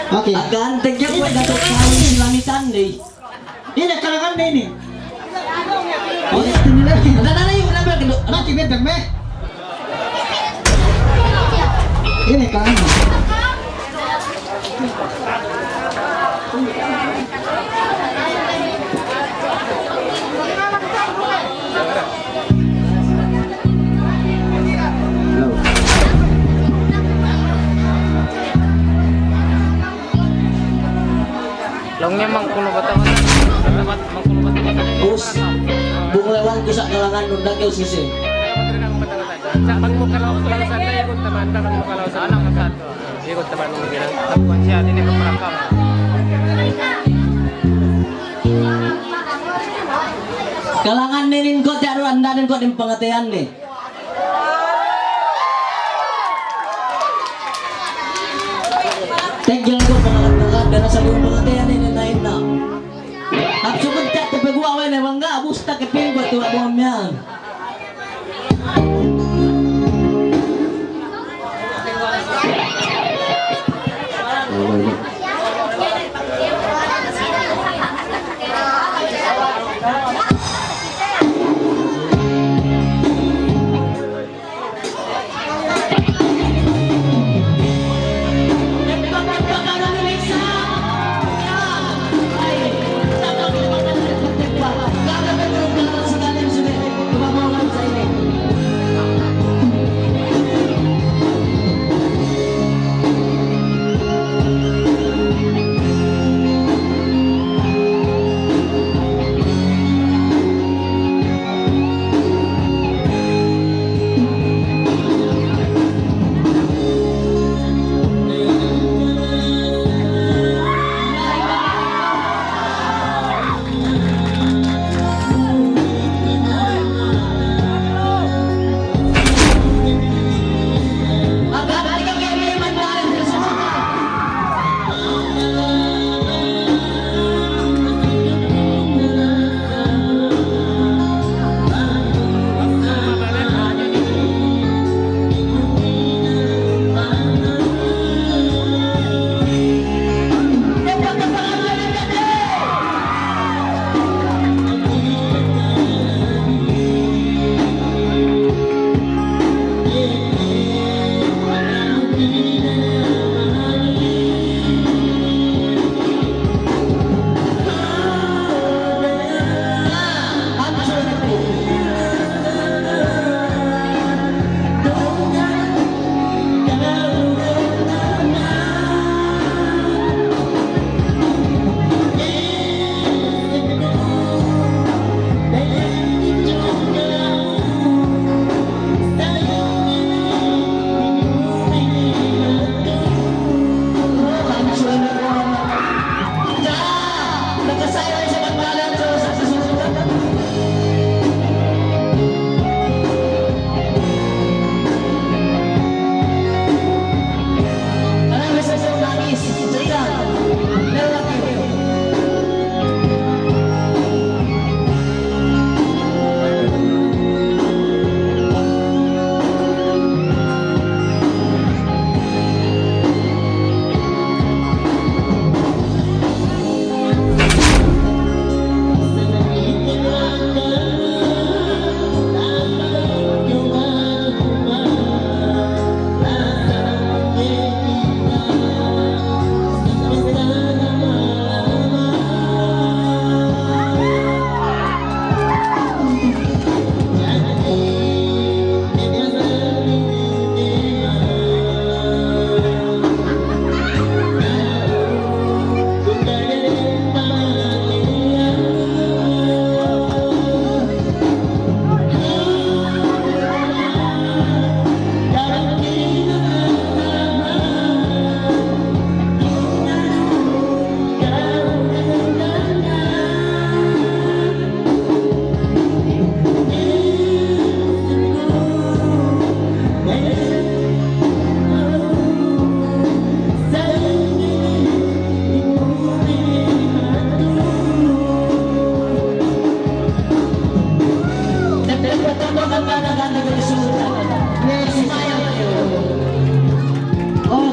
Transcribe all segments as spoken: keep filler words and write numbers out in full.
Okay. Akan, tagya ko na to sa silamitan, eh. Ini, kalangan na ini. Oh, ini nila. Ada na yun, ada na yun. Mati, bentang, be. Ini, kalangan. Laung niya, mangkulo ba taon? Mangkulo ba taon? Us, bung lewan ku sa' kalangan nunda ke usisi. Sa' pag mo kalaw-, kalaw sa tayo, kung tamaan ka, pag mo kalaw sa anak, sa ato. Ikut teman mungkin. Tapuan siya, ini berperakam. Kalangan ninin ko, tiyaru anda nin ko, din pangatayan ni. Tegel ko, pangalat-ngalat, dana sa mga pangatayan ni, nanayin na. At sugod ka, tapaguwa, way na, mangga, busta, kipin ko, tuwa, buwan yan.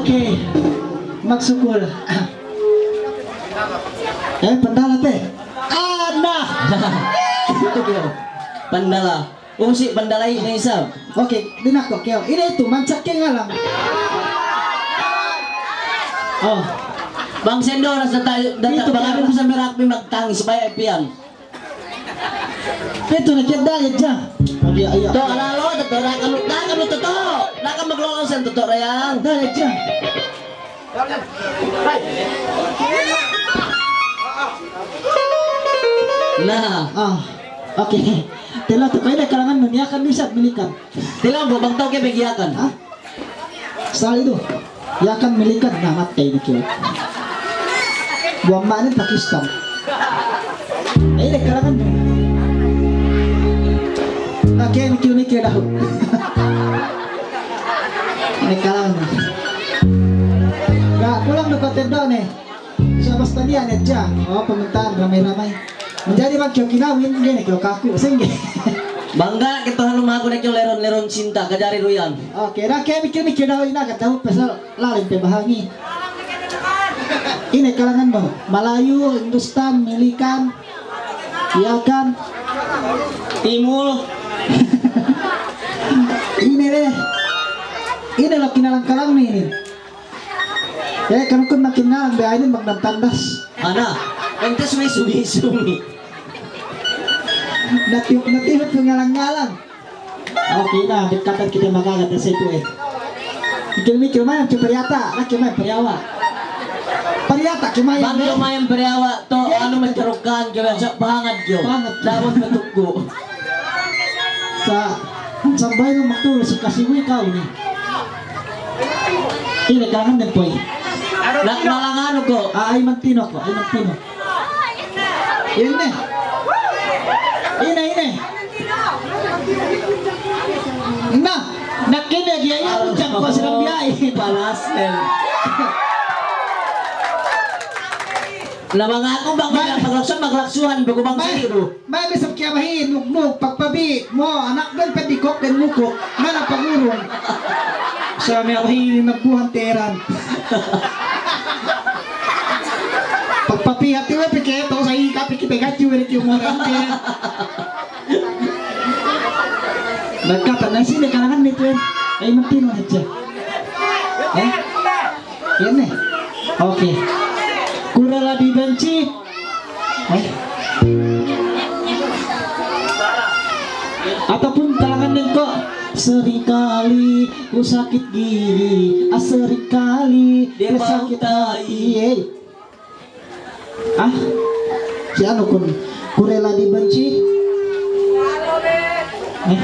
Okay. Sukul. Eh, pandala te. Ana. Pandala. Ungsi pandala ini isab. Okay, di' na aku, okay. Ini itu, mansak ke ngalang. Oh. Bang Sendo, nasa tayo, data, itu, bang, ano, sa merak mi magtangis, supaya ipian. Ito na kiyadayad siya. Adi, aya. To, alalo, to, to, nakalu-, nakalu-, to, to. Nakalu-, maglolo sa to, to, rayang. Dayad siya. Na. Ah, okay. Tela to, kaya kalangan mu, niyakan bisa, milikan. Tela, gua bang tau kaya bagiyakan. Ha? Sa itu, Yakan, Milikan, na matay na kiyo. Buang mana Pakistan. Eh, ini kalangan. Lagi ini kiyo ni kiyo dahu. Ini kalangan. Ga, pulang na patendo ni. Sa basta niya, niya siya. O, pamuntahan, ramay-ramay. Manjari bang kiyo kinawin, gini kiyo kaku, singgi. Bangga kita, ha, lumaku na kiyo leron-leron sinta, kajari ruyan. Okay, na kaya mikir-mikir daw ina, kataw, pasal lalim pe bahangi. Ini kalangan mu, Malayu, Hindustan, Milikan, Yakan, Timul. Ini deh. Ini lo kinalang-kalang ini. Eh, kamu kun makin ngalang, biya' ini magnatandas. Ana, ente sumi-sumi-sumi. Nati-, natihut ku ngalang-ngalang. Okay na, dekatan kita magagat na sa itu eh. Mikil-mikil mayam, tu pariyata, laki mayam pariyawa. Pariyata, kimayam. Bang eh. Mayam pariyawa, to, anu, magkarukan, kimayam, sa pangat, yo. Pangat. Dapat matugo. Sa, ang sambay ng magtulo, si Kasiwi, ikaw ni. Ini kalangan din, boy. Nak malangan ko. Ah, ay mantino ko, ay mantino. Ini. Ini, ini. Na, nakini, giya, iya, bujang ko sa biyahe. Palas, eh. Na manga aku bang, may, maglaksuhan, maglaksuhan, bago bang may, siguro. May bisag kiyabahin, nugnug, pagpabi, mu, anak dan padikok, dan mukok, nga na pangurung. Sa' may abahin, nagbuhan teran. Pagpapihat, tiwa, piketo, sa' ika, pikita, gachu, wala kiyo mo, rante. Nagkata, na sini, kalangan nito, eh. Ay, magtino na siya. Eh? Yan eh. Okay. Kurala di benci. Eh? Ataupun talangan din ko, seringkali ku sakit diri, ah, seringkali ku sakit hati, eh. Ah? Si anu kun, kurela di benci? Eh?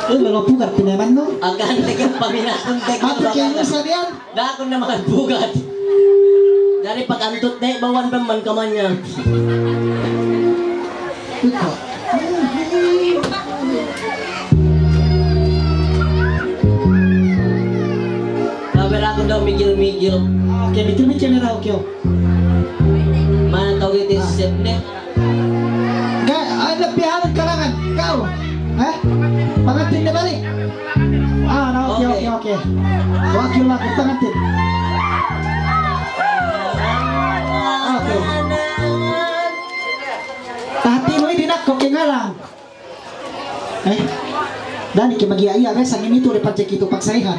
Eh, lolo pukat pinaman no? Akan lagi paminatun. Apa kaya mo sa diyan? Dakun na magbugat. Dari pag-antut na, bawan pa man kamanya. Ito. Sabi na ako daw, migil-migil. Okay, migil-migil na raw, kyo. Mana tawag ito, ah, set ne? Ga, ah, nagpihanag kalangan. Ikaw. Eh? Pangantin na balik. Ah, na, okay, okay, okay. Wakil, wakil, pangantin. Okay. Tahati mo, hindi na, okay nga lang. Eh? Dani, kaya mag-iya-iya, guys, ang inito, di pa check ito, pagsaihan.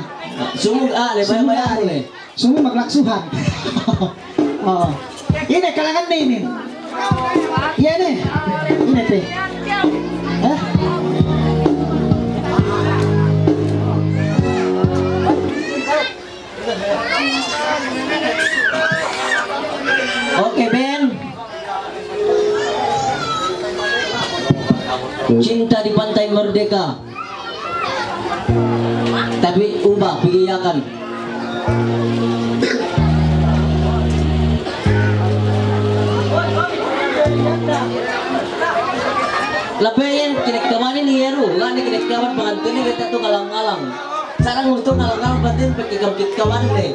Sumug, ah, le, sumug, baya-baya, ah, le. Sumūng maglaksuhan. Oo. Ini, kalangan na ini. Yan eh. Ini, te. Eh? Okay, Ben. Cinta di Pantai Merdeka. Tapi ubah, pigi Yakan. Labi yan, kinikkaman ini, Yeru. Nga ni kinikkaman, pangantin ini, kita tu kalang-kalang. Sarang untuk kalang-kalang, pantin, pagkikam-kikkaman, eh.